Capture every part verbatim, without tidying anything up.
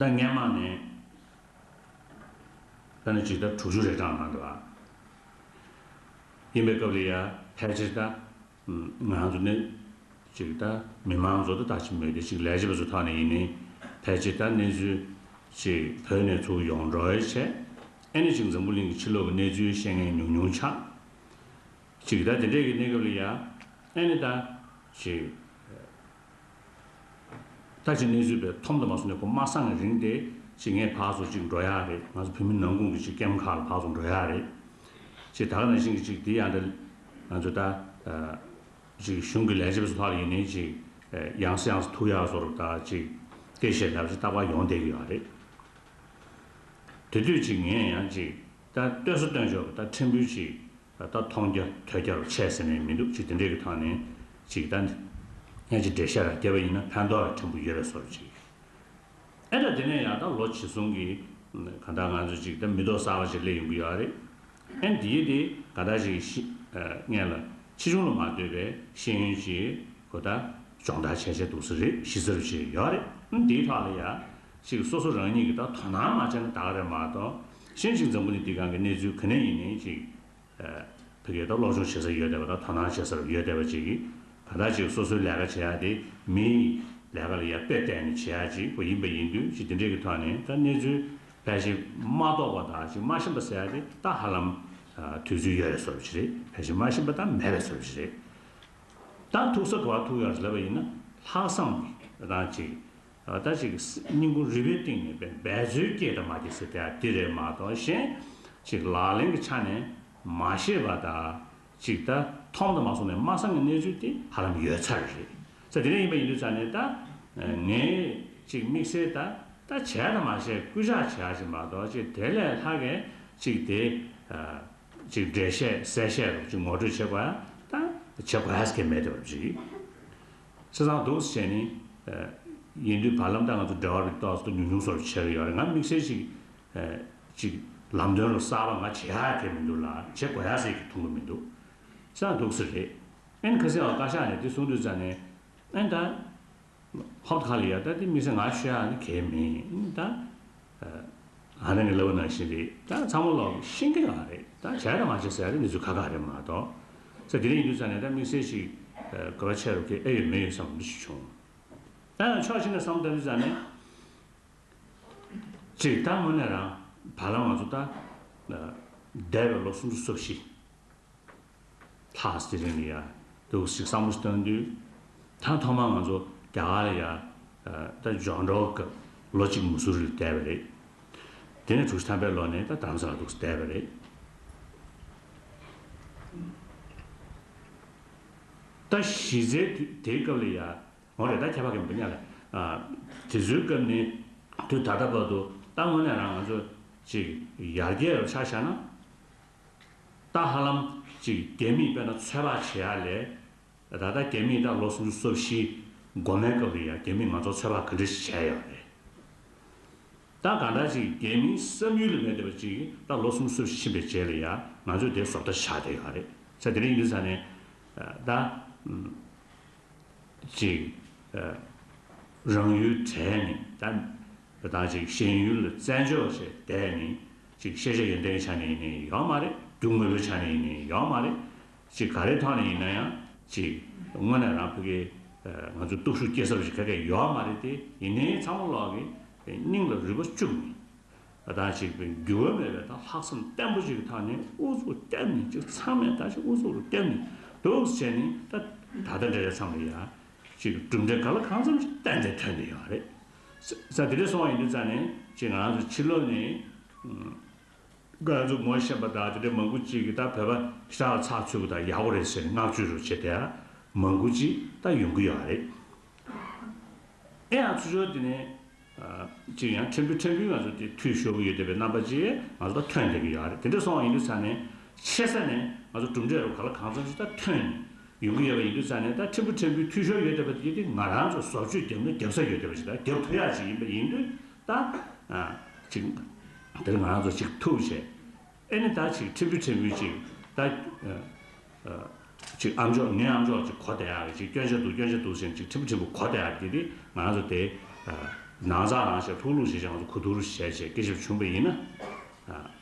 ད་སྔན་མ་ནས་ད་ནི་ཇི་ལྟར་དྲུག་ཅུ་རེ་གྲངས་གནང་འདུག་ཨ། ཡིན་པའི་སྐབས་ལ་ཡ་ཕལ་ཆེར་ད་ང་ཚོ་ནི་ཅིག་ད་མི་མང་ཚོ་ད་ད་ཅི་མོས་དེ་ཅིག་ལས་བྱེད་པ་ཚོ་ཐོག་ནས་ཡིན་ནའི་ཕལ་ཆེར་ད་གནས་ཚུལ་ཅིག་བོད་ནས་ཚུར་ཡོང་འགྲོ་ཡ་བྱས། ཨེ་ནི་ཅིག་འཛམ་བུ་གླིང་གི་ཕྱི་ལོགས་ཀྱི་གནས་ཚུལ་ཤེས་མཁན་ཉུང་ཉུང་ཆགས། ཅིག་ད་དེ་འདྲས་ཀྱི་གནས་སྐབས་ལ་ཡ་ཨེ་ནི་ད་ཅིག་ད་ཅིག་གནས་ཚུལ་པའི་ཐོམ་དུ་མ་སོང་ནས་ཁོ་མ་སང་རིང་དེ་ཅིག་ངས་ཕར་ཚུར་ཅིག་འགྲོ་ཡ་རེད། ང་ཚོ་བོད་མི་ནང་ཁུལ་གྱི་ཅིག་ཀེམ་ཁག་ལ་ཕར་ཚུར་འགྲོ་ཡ་རེད། ཅིག་ད་ག་ནང་བཞིན་གྱི་ཅིག་དེ་ཡང་ད་ང་ཚོ་ད་ཅིག་གཞུང་གི་ལས་བྱེད་པ་ཚོ་ཐོག་ལ་ཡིན་ནའི་ཅིག་ཡང་སེ་ཡང་སེ་ཐུག་ཡ་བཟོ་འདྲ་ད་ཅིག་སྐད་བཤད་ལབ་ཅིག་རྟག་པར་ཡོང་བསྡད་ཀྱི་ཡོད་རེད། དེ་དུས་ཅིག་ངས་ཡང་ཅིག་ད་ལྟོས་ས་སྟོན་ཆོག་གི་ད་ཕྲན་བུ་ཅིག་ད་མཐོང་རྒྱ་ཐོས་རྒྱ་རུ་ཆད་ཟེར་ནས་མི་འདུག་ཅིག་དེ་འདྲས་ཀྱི་ཐོག་ནས་ཅིག་ད་ཡང་ཅིག་འགྲེལ་བཤད་ར་བརྒྱབ་པ་ཡིན་ན་ཕན་ཐོགས་ར་ཕྲན་བུ་ཡོད་པའི་བཟོ་འདྲ་ཅིག་ཨེ་ད་དེ་ནས་ཡང་ད་ལོ་ཇི་སོང་གི་གང་ལྟར་ང་ཚོ་ཅིག་ད་མི་ཐོག་གསར་པ་ཅིག་སླེབས་ཡོང་གི་ཡོད་རེད། ཨེ་འདིའི་དེ་གང་ལྟར་ཅིག་ཤི་ཨ་སྔན་ལ་ཕྱི་གཞུང་ལ་མ་ལྟོས་པའི་ཤེས་ཡོན་ཅིག་གོ་ད་སྦྱོང་བརྡར་བྱས་བྱས་འདུག་ས་རེད། གཞི་རྩར་བྱས་ཡོད་རེད། ཨེ་འདིའི་ཐོག་ལ་ཡ་ཅིག་སོ་སོ་རང་ཉིད་ཀྱི་ད་དོ་སྣང་མ་བྱས་ན་ད་ག་རེད་མ་གཏོགས་གཞན་ཅིག་འཛམ་བུ་གླིང་འདི་སྒང་གི་གནས་ཚུལ་ག་ནས་ཡིན་ནའི་ཅིག་ཕ་གིར་ད་སློབ་སྦྱོང་བྱེད་ས་ཡོད་བསྡད་པ་དང་དོ་སྣང་བྱེད་ས་ཡོད་བསྡད་པ་ཅིག་གིས་གང་ལྟར་ཅིག་སོ་སོའི་ལས་ཀ་བྱེད་ཡ་དེ་མིའི་ལས་ཀ་ལ་ཡ་དཔེ་བལྟས་ནས་བྱེད་ཡ་ཅིག་པོ་ཡིན་པ་ཡིན་དུས་ཅིག་འདི་འདྲས་ཀྱི་ཐོག་ནས་ད་གནས་ཚུལ་ཕལ་ཆེར་མ་རྟོགས་པ་དང་ཅིག་མ་ཤེས་པ་ཟེར་ཡ་དེ་ད་ཧ་ལམ་དུས་ཚོད་ཡོལ་བའི་བཟོ་འདྲ་ཅིག་རེད། ཕལ་ཆེར་མ་ཤེས་པ་ད་མེད་པའི་བཟོ་འདྲ་ཅིག་རེད། ད་ཐུག་ས་ག་པར་ཐུག་ཡོད་རེད་ལབ་པ་ཡིན་ན་ལྷག་བསམ་གྱི་ད་ཅིག་ད་ཅིག་སྙིང་ཁུང་རུས་པའི་གཏིང་ནས་འབད་འབད་རྩོལ་སྐྱེས་དང་མ་སྐྱེས་ཟེར་དེ་འདི་རེད་མ་གཏོགས་གཞན་ཅིག་ལག་ལེན་གྱི་ཆ་ནས་མ་ཤེས་པ་དང་ཅིག་ད་མཐོང་དང་མ་སོང་ནས་མ་སང་གི་གནས་ཚུལ་དེ་ཧ་ལམ་ཡོད་ཚར་རེད། ས་དེ་འདྲ་ཡིན་པ་ཡིན་དུས་ཙང་ནས་ད་ངས་ཅིག་དམིགས་བསལ་ད་ད་བྱས་དང་མ་བྱས་སྐུལ་ལྕག་བྱས་ཅིག་མ་གཏོགས་ཅིག་དེ་ལས་ལྷག་གི་ཅིག་དེ། ཅིག་འགྲེལ་བཤད་གསལ་བཤད་རོགས་ཅིག་ངོ་སྤྲོད་བྱེད་དགོས་ཡ་ད་བྱེད་དགོས་ཡ་ཟེར་མཁན་མེད་དེ་བ་ཅིག་ས་སང་འདུག་ཟེར་ནི་ཡིན་དུས་བར་ལམ་ད་ང་ཚོ་འབྲེལ་བ་རིགས་ཏོག་ཙམ་ཉུང་ཉུང་སོར་བྱེད་ཀྱི་ཡོད་རེད། ང་དམིགས་བསལ་ཅིག་ཅིག་ལམ་སྟོན་རོགས་གསར་པ་ང་བྱེད་ཡ་གལ་མི་འདུག་ལ་བྱེད་དགོས་ཡ་ཟེར་གྱི་མཐོང་གི་མི་འདུག་ས་སང་འདུག་ཟེར་རེད། ཨེན་ཁ་སང་བ་བཀའ་ཤག་ནས་དེ་གསུང་དུས་ཙང་ནས་ཨེན་ད། ཧོབ་ཁ་ལ་ཡ་ད་དེ་དམིགས་བསལ་ང་ཤོད་ཡ་ནི་གལ་མིན་ད། ཨ་ནི་ངས་ལབ་པ་ནང་བཞིན་རེད། ད་ཚང་མ་ལོག་ཤེས་ཀྱི་ཡོད་རེད། ད་བྱས་དང་མ་བྱས་ཟེར་ཡ་རེད། གནས་ཚུལ་ཁག་ཁག་རེད་མ་གཏོགས། ས་དེ་རིང་ཡིན་དུས་ཙང་ནས་ད་དམིགས་བསལ་ཞིག་དགོས་པ་ཆེ་རུ་གི་ཨེ་ཡོད་མེད་ཡོད་བསམ་འདི་ཞིག་བྱུང་། ད་ཡང་ཕྱོགས་གཅིག་ནས་བསམ་བློ་བཏང་དུས་ཙང་ནས། ཅིག་ད་དངོས་གནས་རང་བར་ལམ་ང་ཚོ་ད་འདས་པའི་ལོ་སུམ་ཅུ་སོ་བཞི། ལྷག་སྟེ་རིང་ལ་ཡ་འདུག་ཞིག་བསམ་བློ་བཏང་དུས། ད་ཐོག་མར་ང་ཚོ་རྒྱ་གར་ལ་ཡ་ད་འབྱོར་འགྲོ་སྐབས་ལོ་གཅིག་མུ་སུ་རི་ལ་བསྡད་པ་རེད། དེ་ནས་དྲུག་ཅུ་ཐམ་པའི་ལོ་ནས་ད་རྡ་རམ་ས་ལ་འདུག་བསྡད་པ་རེད། ད་གཞི་རྩའི་དུས་དེའི་སྐབས་ལ་ཡ་འོ་རེད། ད་ཁྱད་པར་གྱི་མི་ཉག་ལ་དེ་ཚོའི་སྐབས་ནས་དུས་ད་ལྟ་བར་དུ་ད་དངོས་གནས་རང་ང་ཚོ་ཅིག་ཡར་རྒྱས་རུ་ཆ་བཞག་ན། ད་ཧ་ལམ་ཅིག་རྒྱ་མིས་དཔེར་ན་ཚོད་དཔག་བྱེད་ཡ་ལས། ད་ལྟ་རྒྱ་མིས་ད་ལོ་སུམ་ཅུ་སོ་བཞི་འགོ་མའི་སྐབས་ལ་ཡ་རྒྱ་མིས་ང་ཚོར་ཚོད་དཔག་ག་འདྲ་ཞིག་བྱས་ཡོད་རེད། ད་གང་ལྟར་ཅིག་རྒྱ་མིའི་བསམ་ཡུལ་ལ་མེད་བསྡད་པ་ཅིག་ད་ལོ་སུམ་ཅུ་སོ་བཞི་ཕྱིན་པའི་རྗེས་ལ་ཡ་ང་ཚོས་དེ་བཟོ་ལྟ་ཆགས་བསྡད་ཡོད་རེད། ས་དེ་རིང་ཡིན་དུས་ཙང་ནས་ད། ཅིག་ཨ། རང་ཡུལ་བྲལ་ནས་ད་ད་ཅིག་གཞན་ཡུལ་ལ་བཙན་བྱོལ་བྱས་བསྡད་ནས་ཅིག་ཤེས་བྱ་ཡོན་ཏན་གྱི་ཆ་ནས་ཡིན་ནའི་ཡོད་མ་རེད། རྒྱུ་དངོས་པོའི་ཆ་ནས་ཡིན་ནའི་ཡོད་མ་རེད། ཅིག་ག་རེའི་ཐོག་ནས་ཡིན་ན་ཡང་ཅིག་དངོས་གནས་རང་ཕ་གི་ཨ། ང་ཚོ་སྟོབས་ཤུགས་སྐྱེ་ས་ཅིག་ག་གེ་ཡོད་མ་རེད་དེ། ཡིན་ནའི་ཚང་མ་ལོག་གི་སྙིང་ལ་རུས་པ་བཅུག་ནས། ད་ཅིག་འགྱུར་བ་མེད་པའི་ད་ལྷག་བསམ་བརྟན་པོ་ཅིག་གི་ཐོག་ནས་ཨུ་ཚུགས་བརྒྱབ་ནས་ཅིག་ཚང་མས་ད་ཅིག་ཨུ་ཚུགས་རུ་བརྒྱབ་ནས་འདུག་བྱས་ནས་ད་ད་ལྟ་འདྲ་རེད་ཙམ་ལ་ཡ་ཅིག་གྲུབ་འབྲས་ག་ལ་གང་འཚམ་ཅིག་ཏན་ཏན་ཐོན་བསྡད་ཡོད་རེད། ས་ས་དེ་འདྲ་སོང་བ་ཡིན་དུས་ཙང་ནས་ཅིག་ང་རང་ཚོ་ཕྱི་ལོགས་ནས་ང་རང་ཚོ་ངོ་ཤེས་པ་དང་དེ་འདྲའི་མང་པོ་ཅིག་གིས་ད་བོད་པ་ཞེ་དྲག་ཚགས་ཚུད་པ་དང་ཡག་པོ་རེད་ཟེར་ནས་བསྔགས་བརྗོད་རུ་བྱེད་བསྡད་ཡ་མང་པོ་ཅིག་ད་ཡོང་གི་ཡོད་རེད། ཨེ་ཡང་ཚུར་ཕྱོགས་དེ་ནས་ཅིག་ཡང་ཕྲན་བུ་ཕྲན་བུའི་ང་ཚོ་དེ་འཐུས་ཤོར་གྱི་ཡོད་བསྡད་པའི་རྣམ་པ་ཅིག་ང་ཚོ་ད་ཐོན་བསྡད་ཀྱི་ཡོད་རེད། དེ་འདྲ་སོང་བ་ཡིན་དུས་ཙང་ནས་ཆེ་ས་ནས་ང་ཚོ་གྲུབ་འབྲས་རུ་ག་ལ་གང་འཚམ་ཞིག་ད་ཐོན་ཡོང་གི་ཡོད་པ་ཡིན་དུས་ཙང་ནས་ད་ཕྲན་བུ་ཕྲན་བུའི་འཐུས་ཤོར་ཡོད་བསྡད་པ་དེ་དེ་ང་རང་ཚོ་བཟོ་བཅོས་རྒྱབ་ན་རྒྱབ་ས་ཡོད་བསྡད་པ་ཞིག་ད་རྒྱབ་ཐུབ་ཡག་ཅིག་ཡིན་པ་ཡིན་དུས་ད་ཅིག་དེར་ང་རང་ཚོ་ཅིག་ཐུགས་བཞེས། ཨེ་ནི་ད་ཅིག་ཕྲན་བུ་ཕྲན་བུ་ཅིག་ད་ཨ་ཨ་ཅིག་ཨ་མཆོག་ངའི་ཨ་མཆོག་ཅིག་གོ་བསྡད་ཡག་གི་ཅིག་སྐྱོན་ཆ་འདུག་སྐྱོན་ཆ་འདུག་ཟེར་ནས་ཅིག་ཕྲན་བུ་ཕྲན་བུ་གོ་བསྡད་ཡག་གི་དེ་ང་རང་ཚོ་དེ་ཨ་ ནང་ཚགས་ནང་བཞིན་ཐུགས་ལུགས་བྱས་བྱས་ང་ཚོ་གོ་བསྡུར་བྱས་བྱས་སྐད་ཆ་བྱུང་བ་ཡིན་ན།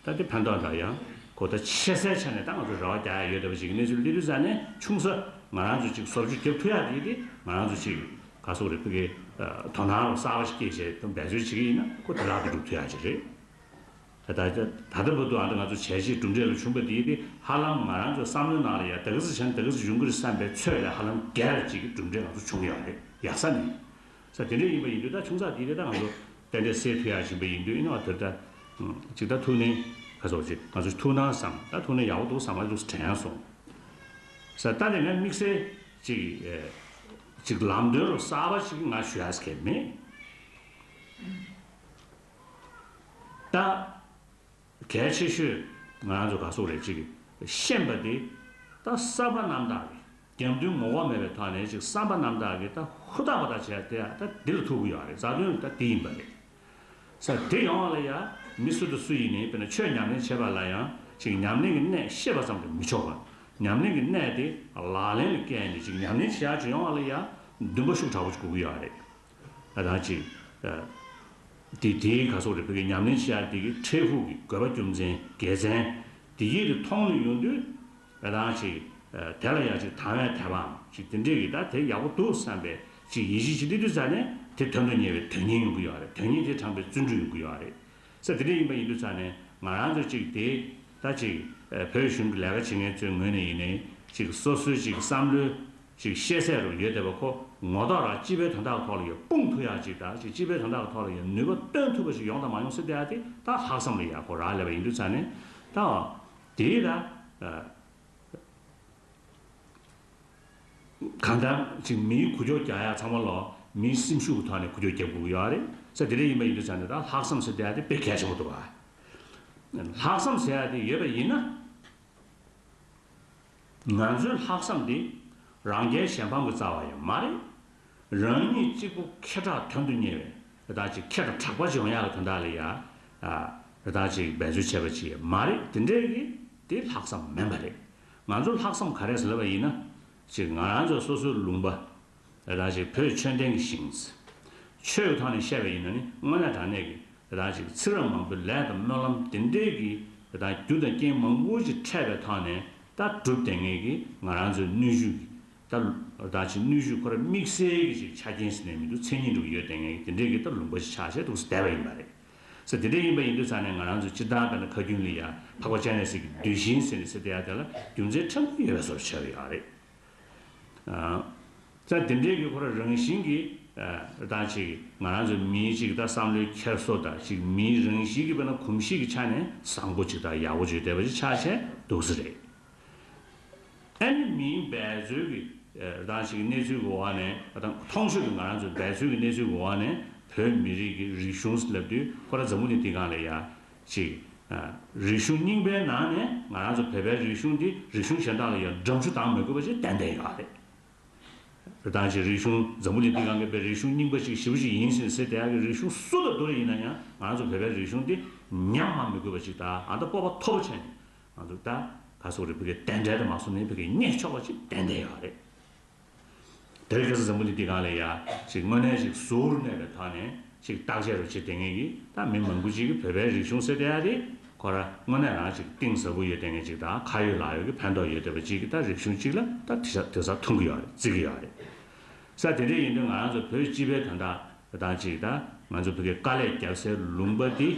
ད་དེ་ཕན་ཐོགས་འདྲ་ཡང་གོ་ད་ཆེ་སའི་ཆ་ནས་ད་ང་ཚོ་རེ་བ་རྒྱག་ཡ་ཡོད་བསྡད་པ་ཅིག་གི་གནས་ཚུལ་སླེབས་དུས་ཙང་ནས་ཆུང་ས་ང་རང་ཚོ་ཅིག་བཟོ་བཅོས་རྒྱབ་ཐུབ་ཡ་དེ་དེ་ང་རང་ཚོ་ཅིག་ག་སོག་རེ་ཕ་གི་དོ་སྣང་རོགས་གསར་པ་ཞིག་སྐྱེས་བྱས་འབད་རྩོལ་བྱེད་ཀྱི་ཡིན་ན་ཁོ་དེ་ལག་ཏུ་འགྲུབ་ཐུབ་ཡ་ཅིག་རེད། ད་ད་ལྟ་བར་དུ་ཨ་ད་ང་ཚོ་བྱས་རྗེས་གྲུབ་འབྲས་ལ་བྱུང་བ་དེ་དེ་ཧ་ལམ་ང་རང་ཚོའི་བསམ་བློའི་ནང་ལ་ཡ་ད་ག་ཚོད་བྱས་ན་ད་ག་ཚོད་ཡོང་གི་རེད་བསམ་པའི་ཚོད་ལས་ཧ་ལམ་བརྒལ་བ་ཅིག་གི་གྲུབ་འབྲས་ང་ཚོ་བྱུང་ཡོད་རེད་ཡག་ས་ནས། ས་དེ་འདྲ་ཡིན་པ་ཡིན་དུས་ད་ཆུང་ཙག་དེ་རེད་ད་ང་ཚོ་ཏན་ཏན་སེལ་ཐུབ་ཡག་ཕྱིན་པ་ཡིན་དུས་ཨིན་ནོ་དེར་ད་ཅིག་ད་ཐུགས་ནས་ག་ཚོད་ཅིག་ང་ཚོ་ཐུགས་སྣང་བསམ་ད་ཐུགས་ནས་ཡག་པོ་འདུག་བསམ་པ་འདུག་དྲན་ཡང་སོང་། ས་ད་ནས་ངས་དམིགས་བསལ་ཅིག་ཅིག་ལམ་སྟོན་རུ་གསར་པ་ཞིག་ང་ཞུ་ཡག་གི་མེད། ད་གལ་ཆེ་ཤོས་ང་རང་ཚོ་ག་སོག་རེད་ཅིག་ཤེས་པ་དེ་ད་བསམ་པ་རྣམ་དག་རེད། རྒྱབ་མདུན་ངོ་ལྐོག་མེད་པའི་ཐོག་ནས་ཅིག་བསམ་པ་རྣམ་དག་གིས་ད་ཧུར་ཐག་པ་ད་བྱས་ཏེ་ད་འདི་ལ་ཐུག་གི་ཡོད་རེད། རྩ་དོན་ད་འདི་ཡིན་པ་རེད། ས་དེ་ཡོང་བ་ལ་ཡང་མི་སུ་དང་སུ་ཡིན་ནའི་དཔེར་ན་ཆོས་ཉམས་ལེན་བྱེད་པ་ལ་ཡང་ཅིག་ཉམས་ལེན་གྱི་གནད་ཤེས་པ་ཙམ་དུ་མི་ཆོག་པ། ཉམས་ལེན་གྱི་གནད་དེ་ལག་ལེན་ལ་བཀལ་ནས་ཅིག་ཉམས་ལེན་བྱེད་ཡག་ཅིག་ཡོང་བ་ལ་ཡང་འདུན་པ་ཤུགས་དྲག་པོ་ཅིག་དགོས་ཀྱི་ཡོད་རེད། ད་ཅིག་དེ་དེའི་ག་སོག་རེད་ཕ་གི་ཉམས་ལེན་བྱེད་ཡག་དེ་གི་འཕྲལ་ཕུགས་ཀྱི་དགོས་པ་རྒྱུ་མཚན་དགེ་མཚན་དེ་གི་དེ་མཐོང་ནས་ཡོང་དུས། ད་ཅིག་དེ་ལ་ཡང་ཅིག་དང་བའི་དད་པའམ་ཅིག་དེ་འདྲས་ཀྱི་ད་དེ་ཡག་པོ་འདུག་བསམ་པའི་ཅིག་ཡིད་ཆེས་ཅིག་སླེབས་དུས་ཙ་ནས་དེ་དོན་དུ་གཉེར་བའི་དོན་གཉེར་ཡོང་གི་ཡོད་རེད། དོན་གཉེར་དེ་དྲངས་པའི་བརྩོན་འགྲུས་ཡོང་གི་ཡོད་རེད། ས་དེ་འདྲས་ཡིན་པ་ཡིན་དུས་ཙ་ནས་ང་རང་ཚོ་ཅིག་དེ་ད་ཅིག་བོད་གཞུང་གི་ལས་ཀ་བྱེད་མཁན་ཚོའི་ངོས་ནས་ཡིན་ནའི་ཅིག་སོ་སོའི་ཅིག་བསམ་བློའི་ཅིག་ཤེས་ཚད་རུ་ཡོད་བསྡད་པ་ཁོ་ངོ་ཐོག་རང་སྤྱི་པའི་དོན་དག་ཐོག་ལ་ཡང་སྤུངས་ཐུབ་ཡག་ཅིག་དང་ཅིག་སྤྱི་པའི་དོན་དག་ཐོག་ལ་ཡང་ནུས་པ་བཏོན་ཐུབ་པ་ཞིག་ཡོང་དང་མ་ཡོང་ཟེར་བསྡད་ཡག་དེ་ད་ལྷག་བསམ་ལ་ཡག་གོ་རག་ལས་པ་ཡིན་དུས་ཙ་ནས་ད། དེ་ལ། གང་ལྟར་ཅིག་མིའི་འགུལ་སྐྱོད་རྒྱག་ཡག་ཚང་མ་ལ་མིའི་སེམས་ཤུགས་ཀྱི་ཐོག་ནས་འགུལ་སྐྱོད་རྒྱག་དགོས་ཀྱི་ཡོད་རེད། ས་དེ་འདྲ་ཡིན་པ་ཡིན་དུས་ཙང་ནས་ད་ལྷག་བསམ་ཟེར་བསྡད་ཡག་དེ་དཔེ་གལ་ཆེན་པོ་འདུག་ག་ལྷག་བསམ་ཟེར་ཡག་དེ་ཡོད་པ་ཡིན་ན། ང་ཚོའི་ལྷག་བསམ་དེ་རང་རྒྱལ་གཞན་ཕམ་གྱི་རྩ་བ་ཡང་མ་རེད། རང་ཉིད་གཅིག་པུ་ཁེ་གྲགས་དོན་དུ་གཉེར་བའི་རེ་ད་ཅིག་ཁེ་དང་གྲགས་པ་ཅིག་ཡོང་ཡག་གི་དོན་དག་ལ་ཡ། རེ་ད་ཅིག་འབད་རྩོལ་བྱས་པ་ཅིག་མ་རེད། དེ་འདྲའི་གི་དེ་ལྷག་བསམ་མིན་པ་རེད། ང་ཚོ་ལྷག་བསམ་ག་རེ་ཟེར་ལབ་པ་ཡིན་ན། ཅིག་ང་རང་ཚོ་སོ་སོའི་ལུང་པ། རེ་ད་ཅིག་བོད་ཆོས་ལྡན་གྱི་ཞིང་། ཆོས་ཀྱི་ཐོག་ནས་བཤད་པ་ཡིན་ན་ནི་དངོས་གནས་དྲང་གནས་ཀྱི་རེ་ད་ཅིག་ཚེ་རབས་མང་པོའི་ལས་དང་སྨོན་ལམ་དེ་འདྲའི་གི་རེ་ད་རྒྱུ་དང་རྐྱེན་མང་པོ་ཅིག་འཕྲད་པའི་ཐོག་ནས་ད་གྲུབ་བསྡད་མཁན་གྱི་ང་རང་ཚོའི་ནུས་ཤུགས་ཀྱི་ད་རེ་ད་ཅིག་ནུས་ཤུགས་ཁོ་ར་དམིགས་བསལ་གྱི་ཅིག་ཆ་རྐྱེན་ཟེར་ནས་མི་འདུག་མཚན་ཉིད་འདྲ་བོ་ཡོད་བསྡད་མཁན་གྱི་དེ་འདྲའི་གི་ད་ལུང་པ་ཞིག་ཆགས་བྱས་འདུག་སེ་བསྡད་པ་ཡིན་པ་རེད། ས་དེ་འདྲ་ཡིན་པ་ཡིན་དུས་ཙང་ནས་ང་རང་ཚོ་སྤྱིར་བཏང་དཔེར་ན་ཁ་རྒྱུན་ལ་ཡང་འཕགས་པ་སྤྱན་རས་གཟིགས་ཀྱི་གདུལ་ཞིང་ཟེར་ནས་ཟེར་བསྡད་ཡ་དེ་ལ་རྒྱུ་མཚན་ཕྲན་བུ་ཡོད་པའི་བཟོ་འདྲ་ཆགས་ཡོད་རེད། ས་དེ་འདྲའི་གི་ཁོ་ར་རང་བཞིན་གྱི་ད་ཅིག་ང་རང་ཚོ་མིའི་ཅིག་ད་བསམ་བློའི་འཁྱེར་སོ་དང་ཅིག་མིའི་རང་བཞིན་གྱི་དཔེར་ན་གོམས་གཤིས་ཀྱི་ཆ་ནས་བཟང་པོ་ཅིག་དང་ཡག་པོ་ཅིག་བསྡད་པ་ཅིག་ཆགས་བྱས་འདུག་སེ་རེད། ཨ་ནི་མིའི་འབད་རྩོལ་གྱི་རེ་ད་ཅིག་གནས་ཚུལ་གྱི་འོག་ནས་ད་མཐོང་ཆོས་ཀྱི་ང་རང་ཚོའི་འབད་རྩོལ་གྱི་གནས་ཚུལ་གྱི་འོག་ནས་བོད་མི་རིགས་ཀྱི་རིག་གཞུང་ལབ་དུས་ཁོ་ར་འཛམ་བུ་གླིང་འདིའི་སྒང་ལ་ཡ་ཅིག་རིག་གཞུང་རྙིང་པའི་ནང་ནས་ང་རང་ཚོ་བོད་པའི་རིག་གཞུང་འདི་རིག་གཞུང་གཞན་དག་ལ་ཡང་འགྲམ་ཆུ་བཏང་མི་དགོས་པ་ཞིག་ཏན་ཏན་ཡོད་རེད། རེ་ད་ཅིག་རིག་གཞུང་འཛམ་བུ་གླིང་འདིའི་སྒང་གི་བོད་རིག་གཞུང་རྙིང་པ་ཞིག་ཞེ་པོ་ཅིག་ཡིན་ཟིན་ཟེར་དེ་ཡག་གི་རིག་གཞུང་སུ་དང་བསྡུར་ཡིན་ན་ཡང་ང་རང་ཚོ་བོད་པའི་རིག་གཞུང་འདི་ཉམས་མ་མི་དགོས་པ་ཞིག་དང་ཨ་ད་སྤོབས་པ་མཐོ་པོ་བྱས་ནས་ང་ཚོ་ད་ག་སོག་རེ་བོད་ཀྱི་གདན་འདྲེན་དུ་མ་སོང་ནས་བོད་ཀྱི་རྙེད་ཆོག་པ་ཅིག་ཏན་ཏན་ཡོད་རེད། དེར་ཁ་སང་འཛམ་བུ་གླིང་འདིའི་སྒང་ལ་ཡ་ཅིག་དངོས་གནས་ཅིག་ཟུར་གནས་པའི་ཐོག་ནས་ཅིག་བརྟག་དཔྱད་རུ་བྱེད་བསྡད་མཁན་གྱི་ད་མི་མང་པོ་ཅིག་གིས་བོད་པའི་རིག་གཞུང་ཟེར་བསྡད་ཡ་དེ་ཁོ་ར་དངོས་གནས་རང་ཅིག་གཏིང་ཟབ་པོ་ཡོད་བསྡད་མཁན་ཅིག་དང་ཁ་ཡོད་ལག་ཡོད་ཀྱི་ཕན་ཐོགས་ཡོད་བསྡད་པ་ཅིག་གི་ད་རིག་གཞུང་ཅིག་ལ་ད་དེ་ས་དེ་ས་མཐོང་གི་ཡོད་རེད། བརྩི་གི་ཡོད་རེད། ས་དེ་འདྲ་ཡིན་དུས་ང་རང་ཚོ་བོད་སྤྱི་པའི་དོན་དག་ད་ཅིག་ད་ང་ཚོ་བོད་ཀྱི་དཀའ་ལས་བརྒྱབ་སའི་ལུང་པ་འདི།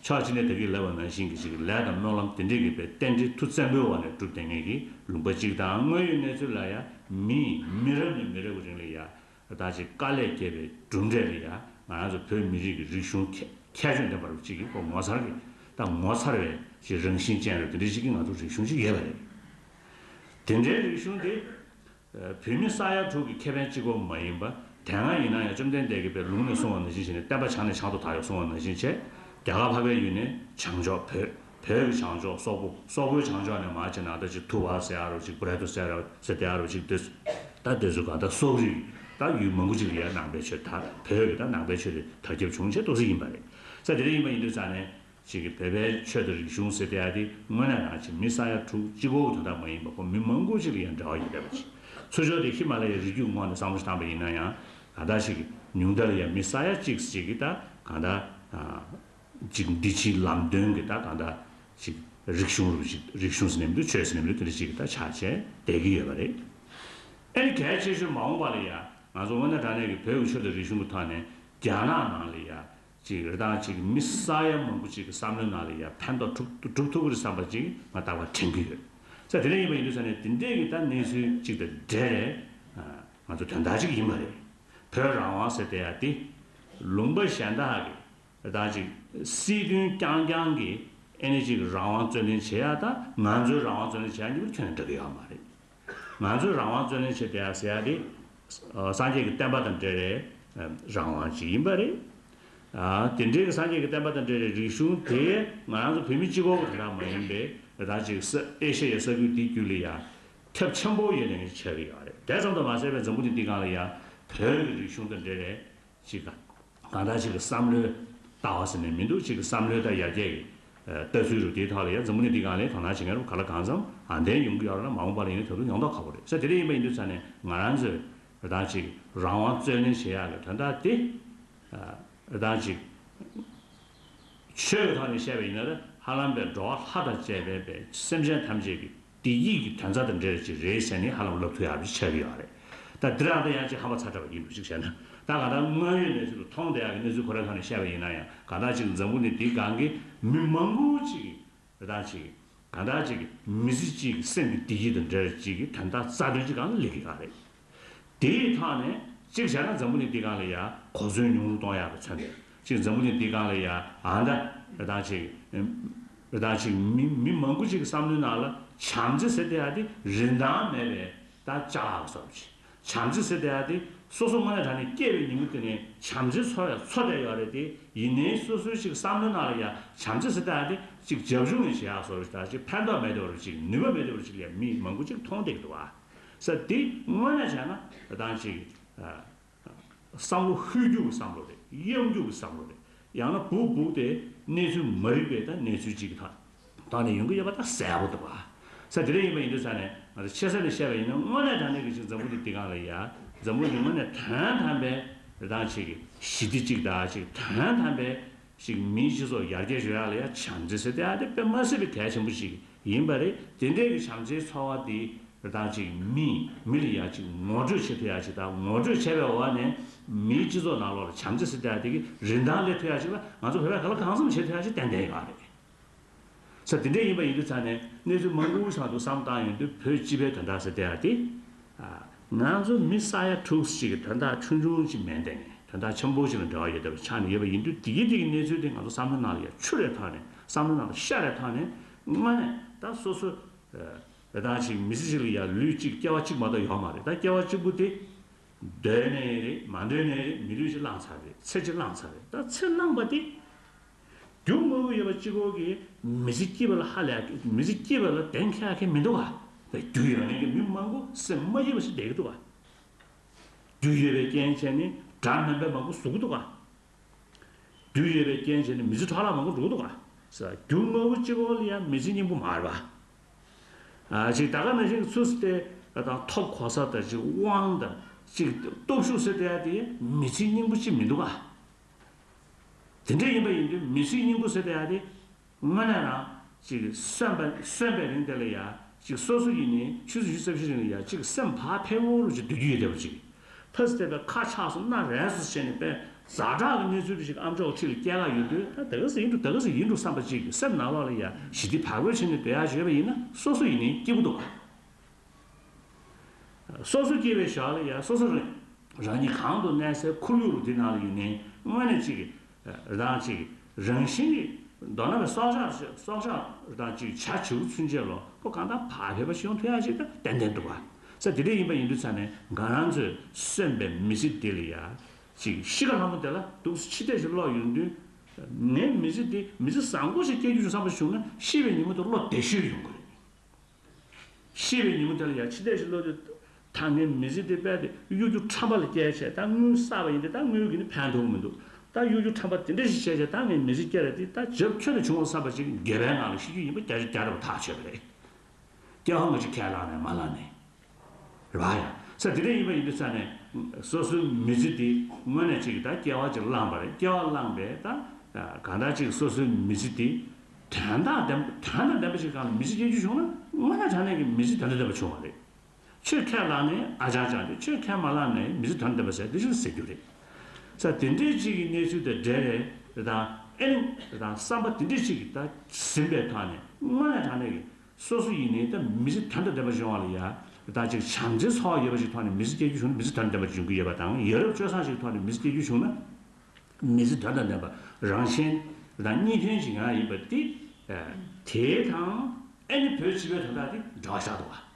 ཕྱོགས་གཅིག་ནས་ད་གིན་ལབ་པ་ནང་བཞིན་གྱི་ཅིག་ལས་དང་སྨོན་ལམ་དེ་འདྲས་ཀྱི་པའི་རྟེན་འབྲེལ་མཐུ་བཙན་པོའི་འོག་ནས་གྲུབ་བསྡད་མཁན་གྱི་ལུང་པ་གཅིག་དང་དངོས་ཡོད་གནས་ཚུལ་ལ་ཡང་མི་མི་རབས་ནས་མི་རབས་ཀྱི་རིང་ལ་ཡང་ད་ཅིག་དཀའ་ལས་བརྒྱབ་པའི་གྲུབ་འབྲས་ལ་ཡང་ང་རང་ཚོ་བོད་མི་རིགས་ཀྱི་རིག་གཞུང་ཁྱད་ཁྱད་ཆོས་ལྡན་པ་རུ་གཅིག་གི་ཁོ་ངོ་མཚར་གྱི་ད་ངོ་མཚར་བའི་ཅིག་རང་བཞིན་ཅན་རུ་དེ་འདྲ་ཞིག་གི་ང་ཚོ་རིག་གཞུང་ཅིག་ཡོད་པ་རེད། དེ་འདྲའི་རིག་གཞུང་དེ། བོད་མི་ས་ཡ་དྲུག་གི་ཁེ་ཕན་གཅིག་པོ་མ་ཡིན་པ། དེ་སྔ་ཡིན་ན་ཡང་བཅོམ་ལྡན་འདས་ཀྱིས་པའི་ལུང་ནས་གསུངས་པ་ནང་བཞིན་བྱས་ནས་བསྟན་པ་བྱང་ནས་བྱང་དུ་དར་ཡོད་གསུངས་པ་ནང་བཞིན་བྱས། རྒྱ་གར་འཕགས་པའི་ཡུལ་ནས་བྱང་ཕྱོགས་བོད། བོད་ཀྱི་བྱང་ཕྱོགས་སོག་པོ། སོག་པོའི་བྱང་ཕྱོགས་ནས་མར་བྱས་ན་ད་ཅིག་ཐུ་བ་ཟེར་ཡ་རུ་ཅིག་བུ་རེ་ཏུ་ཟེར་ཡ་ཟེར་ཏེ་ཡ་རུ་ཅིག་དེ་ད་དེ་ཚོ་གང་ལྟར་སོག་རིགས་ད་ཡུལ་མང་པོ་ཅིག་ལ་ཡ་ནང་པའི་ཆོས་དར། བོད་ཀྱི་ད་ནང་པའི་ཆོས་དེ་དར་ཁྱབ་བྱུང་བྱས་ཏོག་ཙམ་ཡིན་པ་རེད། ས་དེ་འདྲ་ཡིན་པ་ཡིན་དུས་ཙང་ནས། ཅིག་གི་བོད་པའི་ཆོས་དང་རིག་གཞུང་ཟེར་བསྡད་ཡ་དེ་དངོས་གནས་རང་ཅིག་མི་ས་ཡ་དྲུག་གཅིག་པོ་གི་དོན་དག་མ་ཡིན་པ་ཁོ་མི་མང་པོ་ཅིག་ལ་ཡང་འབྲེལ་བ་ཡོད་བསྡད་པ་ཅིག་ཚུར་ཕྱོགས་དེ་ཧི་མ་ལ་ཡའི་རི་རྒྱུད་ངོས་ནས་བསམ་བློ་ཞིག་བཏང་པ་ཡིན་ན་ཡང་ད་ལྟ་ཞིག་གི་ ཉུང་མཐའ་ལ་ཡང་མི་ས་ཡ་གཅིག་ཅིག་གིས་ད་གང་ལྟར་ཅིག་འདི་ཕྱིའི་ལམ་སྟོན་གྱི་ད་གང་ལྟར་ཅིག་རིག་གཞུང་རུ་ཅིག་རིག་གཞུང་ཟེར་ནས་མི་འདུག་ཆོས་ཟེར་ནས་མི་འདུག་དེ་འདྲ་ཅིག་གི་ད་ཆ་བྱས་བསྡད་ཀྱི་ཡོད་པ་རེད། ཨ་ནི་གལ་ཆེ་ཤོས་མ་འོངས་པ་ལ་ཡང་ང་ཚོ་དངོས་གནས་དྲང་གནས་ཀྱི་བོད་ཀྱི་ཆོས་དང་རིག་གཞུང་གི་ཐོག་ནས་རྒྱ་ནག་ནང་ལ་ཡང་ཅིག་རེ་དང་ཅིག་མི་ས་ཡ་མང་པོ་ཅིག་གི་བསམ་བློའི་ནང་ལ་ཡང་ཕན་ཐོགས་སྒྲུབ་སྒྲུབ་ཐུབ་ཀྱི་རེད་བསམ་པ་ཅིག་ང་རྟག་པར་དྲན་གྱི་ཡོད། ས་དེ་འདྲ་ཡིན་པ་ཡིན་དུས་ས་ནས་དེ་འདྲས་ཀྱི་ད་གནས་ཚུལ་ཅིག་དང་འབྲེལ་རེད། ང་ཚོ་དོན་དག་ཅིག་ཡིན་པ་རེད། བོད་རང་དབང་ཟེར་བསྡད་ཡ་དེ་ལུང་པ་གཞན་དག་གི་ད་ཅིག་སྲིད་དོན་རྐྱང་རྐྱང་གི་ཨེ་ནི་ཅིག་རང་དབང་རྩོད་ལེན་བྱེད་ཡ་དང་ང་ཚོའི་རང་དབང་རྩོད་ལེན་བྱེད་ཡ་གཉིས་པོ་ཁྱོན་ནས་འདྲ་གི་ཡོད་མ་རེད། ང་ཚོས་རང་དབང་རྩོད་ལེན་བྱེད་བསྡད་ཡ་ཟེར་ཡ་དེ། སངས་རྒྱས་ཀྱི་བསྟན་པ་དང་འབྲེལ་བའི་རང་དབང་ཅིག་ཡིན་པ་རེད། དེ་འབྲེལ་གྱི་སངས་རྒྱས་ཀྱི་བསྟན་པ་དང་འབྲེལ་བའི་རིག་གཞུང་དེ་ང་རང་ཚོ་བོད་མི་གཅིག་པོ་དེ་འདྲ་མ་ཡིན་པའི་ད་ཅིག་ས་ཨེ་ཤ་ཡའི་ས་ཁུལ་འདི་རྒྱུད་ལ་ཡ་ཁྱབ་ཆེན་པོ་ཡོད་ནས་ཆགས་ཀྱི་ཡོད་རེད། དེ་ཙམ་དུ་མ་ཟད་པའི་འཛམ་བུ་གླིང་འདི་སྒང་ལ་ཡ་བོད་ཀྱི་རིག་གཞུང་དང་འབྲེལ་བའི་ཅིག་གང་ལྟར་ཅིག་གི་བསམ་བློའི་ལྟ་བ་ཟེར་ནས་མི་འདུག་ཅིག་གི་བསམ་བློའི་ད་ཡར་རྒྱས་ཀྱི་ལྟ་ཚུལ་རུ་དེའི་ཐོག་ལ་ཡང་འཛམ་བུ་གླིང་འདི་སྒང་ལ་དོ་སྣང་བྱེད་མཁན་རུ་ག་ལ་གང་འཚམ་ཨ་འདས་ཡོང་གི་ཡོད་རེད་ལ། མ་འོངས་པ་ལ་ཡིན་ན་ད་དུང་ཡོང་མདོག་ཁ་པོ་རེད་ས། དེ་འདྲ་ཡིན་པ་ཡིན་དུས་ཙང་ནས་ང་རང་ཚོས་རེ་དང་ཅིག་རང་དབང་རྩོད་ལེན་བྱེད་ཡག་གི་དོན་དག་དེ་རེ་དང་ཅིག་ཆོས་ཀྱི་ཐོག་ནས་བཤད་པ་ཡིན་ན་ཧ་ལམ་པའི་འགྲོ་བ་ལྷ་དང་བཅས་པའི་པའི་སེམས་ཅན་ཐམས་ཅད་ཀྱི་བདེ་སྐྱིད་ཀྱི་དོན་རྩ་དང་འབྲེལ་བ་ཅིག་རེད་ཟེར་ནས་ཧ་ལམ་ལབ་ཐུབ་ཡག་ཅིག་ཆགས་ཀྱི་ཡོད་རེད། ད་འདི་རང་ད་ཡང་ཅིག་ཧམ་པ་ཚ་དྲགས་པ་ཡིན་འདུག་ཅིག་བྱས་ན་ད་གང་ལྟར་དངོས་ཡོད་གནས་ཚུལ་ལ་མཐོང་བསྡད་ཡག་གི་གནས་ཚུལ་ཁོ་རའི་ཐོག་ནས་བཤད་པ་ཡིན་ན་ཡང་གང་ལྟར་ཅིག་འཛམ་བུ་གླིང་འདིའི་སྒང་གི་མི་མང་པོ་ཅིག་གིས་རེ་དང་ཅིག་གང་ལྟར་ཅིག་མི་ཚེ་གཅིག་གི་སེམས་ཀྱི་བདེ་སྐྱིད་དང་འབྲེལ་བ་ཅིག་གི་དོན་དག་རྩ་དོན་ཅིག་སྒང་ལ་སླེབས་ཀྱི་ཡོད་རེད། དེའི་ཐོག་ནས་གཅིག་བྱས་ན་འཛམ་བུ་གླིང་འདི་སྒང་ལ་ཡ་གོ་མཚོན་ཉུང་རུ་གཏོང་ཡག་གི་མཚོན་པས་གཅིག་འཛམ་བུ་གླིང་འདི་སྒང་ལ་ཡ་ཨ་མདའ་རེ་དང་གཅིག་རེ་དང་གཅིག་མི་མི་མང་པོ་ཅིག་གི་བསམ་བློའི་ནང་ལ་བྱམས་བརྩེ་ཟེར་བསྡད་ཡ་དེ་རིན་ཐང་མེད་པའི་ད་ཅ་ལག་གི་བཟོ་འདྲ་ཅིག་བྱམས་བརྩེ་ཟེར་བསྡད་ཡ་དེ་སོ་སོ་དངོས་གནས་དྲང་གནས་སྐྱེས་པའི་ཉིན་མོ་དེ་ནས་བྱམས་བརྩེ་འཚོ་བའི་འཚོ་བསྡད་ཡོད་རེད་དེ། ཡིན་ནའི་སོ་སོའི་ཅིག་བསམ་བློའི་ནང་ལ་ཡ་བྱམས་བརྩེ་ཟེར་བསྡད་ཡ་དེ་ཅིག་རྒྱབ་ལྗོངས་ནས་བྱེད་ཡག་བཟོ་འདྲ་ཅིག་ཕན་ཐོགས་མེད་བསྡད་པ་ཅིག་ནུས་པ་མེད་བསྡད་པ་ཅིག་ལ་མི་མང་པོ་ཅིག་མཐོང་བསྡད་ཀྱི་འདུག་བ། ས་དེ་དངོས་གནས་བྱས་ན་ད་ཅིག་བསམ་བློ་ལྷོད་རྒྱུ་གི་བསམ་བློ་རེད། གཡེང་རྒྱུ་གི་བསམ་བློ་རེད། ཡང་ན་སྦུག་སྦུག་དེ་གནས་ཚུལ་མ་རིག་པའི་ད་གནས་ཚུལ་གཅིག་གི་ཐོག་ཐོག་ནས་ཡོང་གི་ཡོད་པ་ད་གསལ་པོ་འདུག་བ། ས་དེ་འདྲ་ཡིན་པ་ཡིན་དུས་ས་ནས་ང་ཚོ་ཆེ་ས་ནས་བཤད་པ་ཡིན་ན་དངོས་གནས་དྲང་གནས་ཀྱི་ཅིག་འཛམ་བུ་གླིང་འདི་སྒང་ལ་ཡ་འཛམ་བུ་གླིང་དངོས་གནས་དོན་དམ་པའི་རེ་དང་ཅིག་ཞི་བདེ་གཅིག་དང་ཅིག་དོན་དམ་པའི་ཅིག་མིའི་སྤྱི་ཚོགས་ཡར་རྒྱས་འགྲོ་ཡག་ལ་ཡ་བྱམས་བརྩེ་ཟེར་དེ་ཨ་དེ་དཔེ་མ་སྲིད་པའི་གལ་ཆེན་པོ་ཞིག་ཡིན་པ་རེད། དེ་འདྲའི་གི་བྱམས་བརྩེའི་ཚོར་བ་དེ་རེ་དང་ཅིག་མི་མི་ལ་ཡ་ཅིག་ངོ་སྤྲོད་བྱེད་ཐུབ་ཡག་ཅིག་དང་ངོ་སྤྲོད་བྱས་པའི་འོག་ནས་མིའི་སྤྱི་ཚོགས་ནང་ལོགས་ལ་བྱམས་བརྩེ་ཟེར་དེ་ཨ་དེ་གི་རིན་ཐང་སླེབས་ཐུབ་ཡག་ཅིག་ལ་ང་ཚོ་བོད་པས་ག་ལ་གང་འཚམ་བྱེད་ཐུབ་ཡག་ཅིག་ཏན་ཏན་ཡོད་རེད། ས་དེ་འདྲ་ཡིན་པ་ཡིན་དུས་ཙང་ནས་གནས་ཚུལ་མང་པོ་ཞིག་ཏུ་བསམ་བཏང་ཡོང་དུས་བོད་སྤྱི་པའི་དོན་དག་ཟེར་དེ་ཡང་དེ། ང་ཚོ་མི་ས་ཡ་དྲུག་ཅིག་གི་དོན་དག་ཆུང་ཆུང་ཅིག་མིན་དེ་དོན་དག་ཆེན་པོ་ཞིག་ལ་འབྲེལ་བ་ཡོད་བསྡད་པ་ཆགས་ནས་ཡོད་པ་ཡིན་དུས་དེ་གི་དེ་གི་གནས་ཚུལ་དེ་ང་ཚོ་བསམ་བློ་ནང་ལ་ཡ་ཆུ་རེ་ཐོགས་ནས་བསམ་བློ་ནང་ལ་ཤ་རེ་ཐོགས་ནས་དངོས་གནས་ད་སོ་སོ་རེ་དང་ཅིག་མི་ཚེ་ཅིག་ལ་ཡ་ལུས་གཅིག་སྐྱེ་བ་གཅིག་མ་གཏོགས་ཡོད་མ་རེད། ད་སྐྱེ་བ་གཅིག་པུ་དེ་འདོད་ནའི་རེད་མ་འདོད་ནའི་རེད་མི་ལུས་ཅིག་བླངས་ཚར་རེད། ཚེ་གཅིག་བླངས་ཚར་རེད། ད་ཚེ་བླངས་པ་དེ། རྒྱུ་དངོས་པོ་ཡོད་པ་གཅིག་པོ་གིས་མི་ཚེ་སྐྱིད་པ་ལ་ཧ་ལས་མི་ཚེ་སྐྱིད་པ་ལ་གདེང་འཁེལ་མཁན་མི་འདུག་ག་རྒྱུ་ཡོད་མཁན་གྱི་མི་མང་པོ་སེམས་མ་སྐྱིད་པ་ཞིག་བསྡད་ཀྱི་འདུག་ག་རྒྱུ་ཡོད་པའི་རྐྱེན་བྱས་ནས་དགྲ་དམན་པ་མང་པོ་ཟུག་གི་འདུག་ག་རྒྱུ་ཡོད་པའི་རྐྱེན་བྱས་ནས་མི་ཚེ་འཕྲོ་བརླག་མང་པོ་འགྲོ་གི་འདུག་ག་ས་རྒྱུ་དངོས་པོ་གཅིག་པོ་ལ་ཡང་མི་ཚེ་སྙིང་པོ་མ་རེད་པ། ཨ་ཅིག་ད་ག་ནང་བཞིན་ཚུལ་དེ་དང་ཐོབ་གོ་ས་དང་ཅིག་དབང་དང་ཅིག་སྟོབས་ཤུགས་ཟེར་བསྡད་ཡ་དེ་མི་ཚེ་སྙིང་པོ་ཅིག་མི་འདུག་ག་དེ་འདྲ་ཡིན་པ་ཡིན་དུས་མི་ཚེའི་སྙིང་པོ་ཟེར་བསྡད་ཡ་དེ་དངོས་གནས་རང་ཅིག་གསོན་པ་གསོན་པའི་རིང་དེ་ལ་ཡ་ཅིག་སོ་སོ་ཡིན་ནའི་ཆུ་ཚོད་བཞི་རྩ་བཞི་རིང་ལ་ཡ་ཅིག་སེམས་བག་ཕེབས་པོ་རུ་ཅིག་སྡོད་རྒྱུ་ཡོད་བསྡད་པ་ཅིག་ཕ་སི་དེ་བས་ཁ་ཆག་སོང་སྣ་རལ་སོང་བྱས་ནས་དཔེ་ཛ་དྲག་གི་གནས་ཚུལ་ཅིག་ཨ་མཆོག་འཁྲིས་ལ་སྐྱེལ་ག་ཡོང་དུས་ད་དེ་ག་ཟེ་ཡིན་འགྲོ་དེ་ག་ཟེ་ཡིན་འགྲོ་བསམ་པ་ཅིག་སེམས་ནང་ལོགས་ལ་ཡ་ཞི་བདེ་བག་ཕེབས་བྱས་ནས་སྡོད་ཡ་ཅིག་ཡོད་པ་ཡིན་ན་སོ་སོ་ཡིན་ནའི་སྐྱིད་པོ་འདུག་ག་སོ་སོ་སྐྱེ་བའི་ཞོར་ལ་ཡང་སོ་སོ་རང་རང་ཉིད་གང་དུ་གནས་སའི་ཁོར་ཡུག་རུ་འདི་ནང་ལ་ཡིན་ནའི་དངོས་གནས་ཅིག་རང་ཅིག་རང་བཞིན་གྱིས་མདོར་ན་བའི་སྲོག་ཆགས་སྲོག་ཆགས་རང་ཅིག་བྱ་བྱིའུ་ཚུན་ཆད་ལོ་ཁོ་གང་ལྟར་བག་ཕེབས་པ་ཞིག་ཡོང་ཐུབ་ཡ་ཅིག་ད་ཏན་ཏན་འདུག་ག་ས་དེ་འདྲ་ཡིན་པ་ཡིན་དུས་ཙང་ནས་ང་རང་ཚོས་གསོན་པའི་མི་ཚེ་འདི་ལ་ཡ་ཅིག་ཤི་ཁ་ལྷ་མོ་དེ་ལ་འདུག་སེ་འཆི་ལྟས་ཤིག་ཀློག་ཡོང་དུས་ངའི་མི་ཚེ་འདི་མི་ཚེ་བཟང་པོ་ཞིག་སྐྱེལ་རྒྱུ་བྱུང་བསམ་པ་བྱུང་ན་ཤི་བའི་ཉིན་མོ་དེ་བློ་བདེ་ཤོས་ཡོང་གི་རེད། ཤི་བའི་ཉིན་མོ་དེ་ལ་ཡང་འཆི་ལྟས་ཤིག་ཀློག་དུས། ད་ངའི་མི་ཚེ་འདི་དཔེ་དེ་གཡོ་སྒྱུ་ཁྲམ་པ་ལ་སྐྱེལ་བྱས་ད་དངུལ་བསགས་པ་ཡིན་ཏེ་ད་དངུལ་གྱིས་ནི་ཕན་ཐོགས་མི་འདུག་ད་གཡོ་སྒྱུ་ཁྲམ་པ་དེ་འདྲ་ཞིག་བྱས་བྱས་ད་ངའི་མི་ཚེ་སྐྱེལ་ར་དེ་ད་རྒྱབ་ཁྱོན་ནས་བྱུང་བ་བསམ་པ་ཅིག་འགྱོད་པའི་ངང་ལ་ཤི་རྒྱུ་ཡིན་པ་བརྒྱ་ཆ་བརྒྱ་རེད་པ་ཐག་ཆོད་པ་རེད། སྐྱེ་བ་སྔ་ཕྱི་ཁས་བླངས་ནས་མ་བླངས་ནས། རེད་པ་ཡ། ས་དེ་འདྲ་ཡིན་པ་ཡིན་དུས་ཙང་ནས་ སོ་སོའི་མི་ཚེ་དེ་དངོས་གནས་ཅིག་ད་སྐྱེ་བ་ཅིག་བླངས་པ་རེད། སྐྱེ་བ་བླངས་པས་ད་གང་ལྟར་ཅིག་སོ་སོའི་མི་ཚེ་དེ་དོན་དང་ལྡན་དོན་དང་ལྡན་པ་ཞིག་སྒང་ལ་མི་ཚེ་སྐྱེལ་རྒྱུ་བྱུང་ན་དངོས་གནས་དྲང་གནས་ཀྱི་མི་ཚེ་དོན་དང་ལྡན་པ་བྱུང་བ་རེད། ཆོས་ཁས་བླངས་ནས་ཨ་ཅང་ཅང་རེད། ཆོས་ཁས་མ་བླངས་ནས་མི་ཚེ་དོན་དང་ལྡན་པ་ཟེར་དེ་ཞིག་ཟེར་རྒྱུ་རེད། ས་དེ་འདྲའི་ཅིག་གི་གནས་ཚུལ་དང་འབྲེལ་རེད་དང་ཨེ་ནི་དང་བསམ་པ་དེ་འདྲའི་ཅིག་གི་ད་ཟིན་པའི་ཐོག་ནས་དངོས་གནས་དྲང་གནས་ཀྱི་སོ་སོ་ཡིན་ནའི་ད་མི་ཚེ་དོན་དང་ལྡན་པ་བྱུང་བ་ལ་ཡ་ད་ཅིག་བྱམས་བརྩེའི་ཚོར་བ་ཡོད་པ་ཞིག་ཐོག་ནས་མི་ཚེ་སྐྱེལ་རྒྱུ་བྱུང་ན་མི་ཚེ་དོན་དང་ལྡན་པ་འབྱུང་གི་ཡོད་པ་དང་། ཡ་རབས་སྤྱོད་བཟང་ཞིག་ཐོག་ནས་མི་ཚེ་སྐྱེལ་རྒྱུ་བྱུང་ན་མི་ཚེ་དོན་དང་ལྡན་པ་རང་གཞན་དང་གཉིས་ཕན་ཅིག་ཡང་ཡིན་པ་དེ་དེའི་དང་ཨེ་ནི་བོད་སྤྱི་པའི་དོན་དག་དེ་འབྲེལ་བ་ཆགས་འདུག་བ།